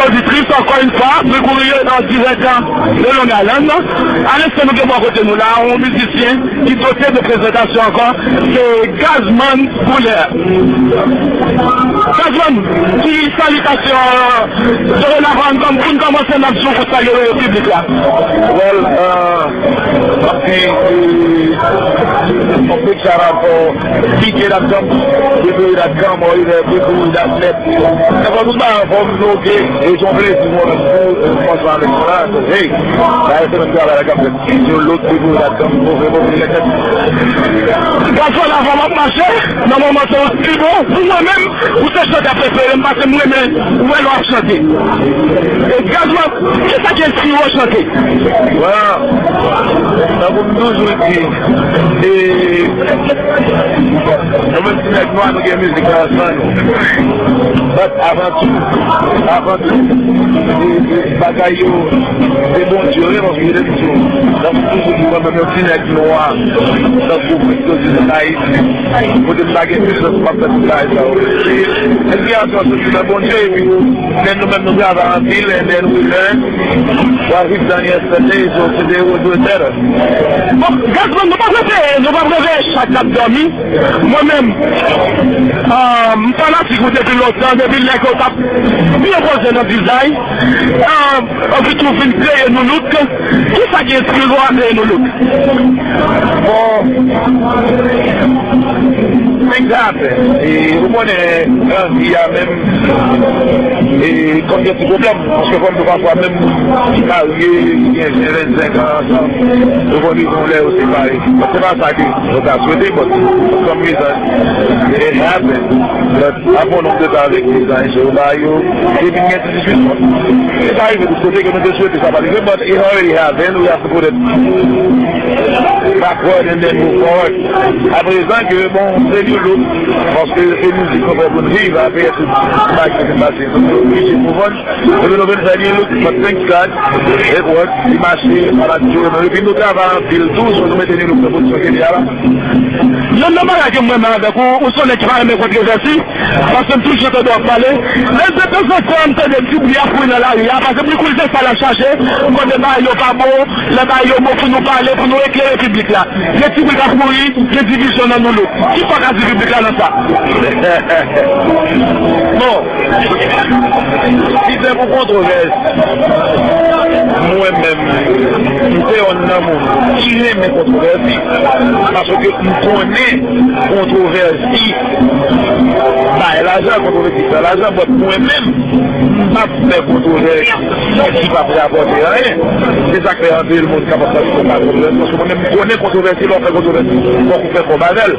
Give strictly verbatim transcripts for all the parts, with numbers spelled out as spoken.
Oditris, ankò yon fwa, Bri Kouri nan Dirèk de Long Island. Alèkse, nou gen bò kote nou la, yon mizisyen ki dote de prezantasyon ankò, se Gazman Boulè. Gazman, ki salitasyon, dorenavan, kòm pou n kòmanse, n ap di yon kout salye piblik la. Well, uh, m ap di, uh, a big shout out for B K dot com, Bri Kouri dot com, or either Bri Kouri dot net. Sa fè tout bagay anfòm, nou oke. E se yon plezi mwen menm pou, eh, sponsor avèk mwen la. So, hey, bagay se menm travay la k ap fèt. Yon lòt Bri Kouri dot com, move, move, lèkèt. Gason, avan m ap mache, nan moman sa yo pi bon, pou mwen menm, ou se chantè prefere m, paske m renmen wè lè w ap chante. E Gazman, kisa ki enspire w chante? Well, tankou m toujou di, e, nou menm ti nèg nwa, nou gen mizik nan san nou. But avan tou, avan tou, e, e, bagay yo, se Bondye, wi, paske se Bondye. Donk, m toujou di mwen menm yon ti nèg nwa, tankou Christo di Ayiti, kote m pa gen plis chans pou m ap fè tout bagay sa yo. Enspirasyon soti nan Bondye, epi, then nou menm nou travay anpil, and then we learn what we've done yesterday, so today we'll do it better. Bon, Gazman, nou p ap reveye, nou p ap reveye chat k ap dòmi. Mwen menm, ah, m fanatik ou depi lontan, depi lè ke w t ap byen poze nan dizay. Ah, anpi tou vin kreye Nou Look. Kisa ki enspire w a kreye Nou Look? Bon, things happen. E, ou konnen, grandi a menm, e, konn gen ti pwoblèm. Paske konn nou pafwa menm ki marye, ki gen ven, vennsenk an ansanm, ou konn rive yon lè yo separe. Bon, se pa sa ke nou ta swete, but for some reason, it happened. But apre yon nonb de tan avèk dizay, so, ba yo, te vin gen ti diskisyon. E pa rive tout kote ke nou te swete sa pa rive, but it already happened, we have to put it backward and then move forward. Aprezan ke, bon, se New Look, paske se mizik nou fè pou n viv, apre tout bagay ki te pase, nou te oblije move on. Epi nou vin fè New Look, but thanks God, it work, li mache, fanatik yo renmen. Epi nou travay anpil tou, so nou mete New Look nan pozisyon ke li a la. Youn nan bagay ke m renmen avèk ou, ou se yon nèg ki pa renmen kontwovèsi, paske m toujou tande w ap pale. Men detanzantan, m tande ti bri ap kouri nan lari a, paske m kouri se sa l ap chache, m konnen bagay yo pa bon, lè bagay yo bon pou nou pale, pou nou eklere piblik la. Gen ti bri k ap kouri, gen divizyon nan Nou Look. Kisa w ka di piblik la nan sa? Bon, si se pou kontwovèsi, mwen menm, m se yonn nan moun ki renmen kontwovèsi, paske m konnen kontwovèsi bay lajan, kontwovèsi fè lajan, but mwen menm, m p ap fè kontwovèsi ki p ap rapòte anyen. Se sa k fè anpil moun kapab panse se pa kontwovèsi, paske mwen menm, m konnen kontwovèsi, lè w fè kontwovèsi, fòk ou fè kòb avè l.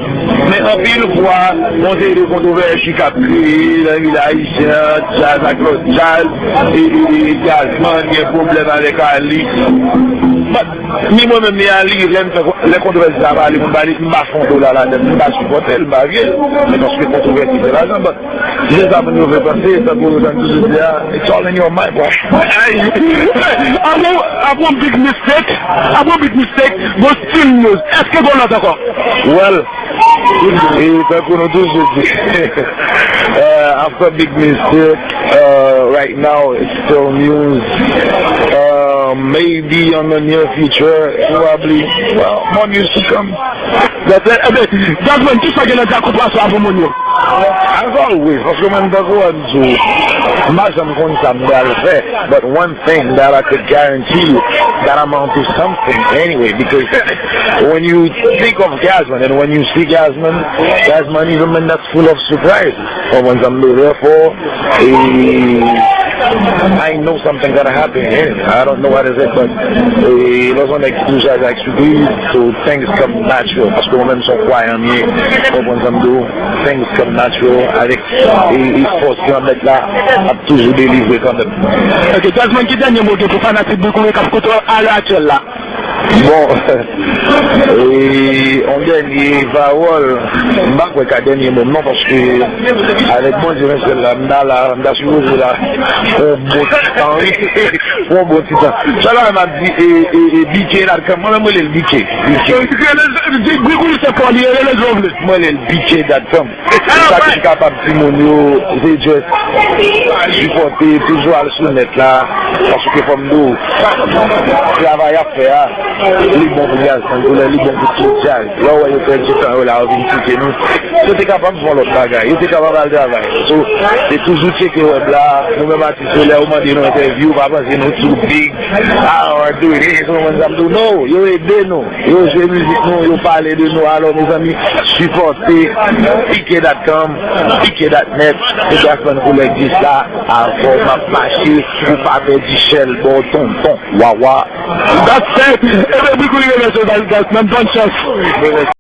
Men anpil fwa, gon seri de kontwovèsi k ap kreye nan vil ayisyen an, djaz ak lòt djaz, e, e, e Gazman gen pwoblèm avèk Alice. But, ni mwen menm, ni Ali, lè n fè, lè kontwovèsi sa pale, moun pale, m pa fè yon dola ladan l, m pa sipòte l, m pa vye l. Men paske kontwovèsi fè lajan, but, se sa moun yo vle panse, tankou yo tann toujou di a, it's all in your mind, bro. Apre, apre yon big mistake, apre yon big mistake, gon Steam News. Èske gon lòt ankò? Well, e tankou nou toujou di, uh, after big mistake, uh, right now it's still news. Uh, maybe on the near future, probably, well, more news to come. Gazman, kisa gen nan dyakout Waswa pou moun yo? As always, paske mwen tankou an di w, m pa janm konn sa m pral fè, but one thing that I could guarantee you, that I'm onto something anyway, because when you think of Gazman and when you see Gazman, Gazman is a man that's full of surprises. Ou konprann sa m vle di? Therefore, e, I know something gonna happen. And I don't know what is it, but, e, lè w se yon nèg ki toujou aji ak sipriz, so things come natural. Paske mwen menm se yon kwayan m ye. Ou konprann sa m di w? Things come natural. Avèk, e, e fòs Granmèt la ap toujou delivre kanmenm. Ok, Gazman, ki dènye mo w gen pou fanatik Bri Kouri k ap koute w alè aktyèl la? Bon, e, yon dènye pawòl, m pa kwè ka dènye mo m non, paske avèk Bondye men sèl la, m ta la, m ta sipoze la, pou yon bon ti tan, wi, pou yon bon ti tan. Sèl bagay m ap di, e, e, e, B K dot com, mwen menm rele l B K, B K. Bri Kouri se pa w li rele, rele l jan w vle. Mwen rele l B K dot com. Sa ki kapab di moun yo, se just Sipòte, toujou al sou nèt la, paske fò m di w, travay y ap fè a, li bon pou djaz, tankou lè li bon pou tout djaz. Lè w wè yo pèdi tan yo la, yo vin tcheke nou. Yo te kapab fè yon lòt bagay, yo te kapab al travay. So, se toujou tcheke wèb la, nou menm atis yo, lè yo mande nou entèvyou, pa panse nou too big. Ah, Dony, se konprann sa m di w, no, yo ede nou. Yo jwe mizik nou, yo pale de nou. Alò, mezanmi, sipòte pike dot com, pike dot net, Jasmine Couleur dis la, avè w m ap mache, ou pa pèdi chèl, bon tonton, wawa. That's it. Ebyen, Bri Kouri remèsye w, Jasmine, bòn chans.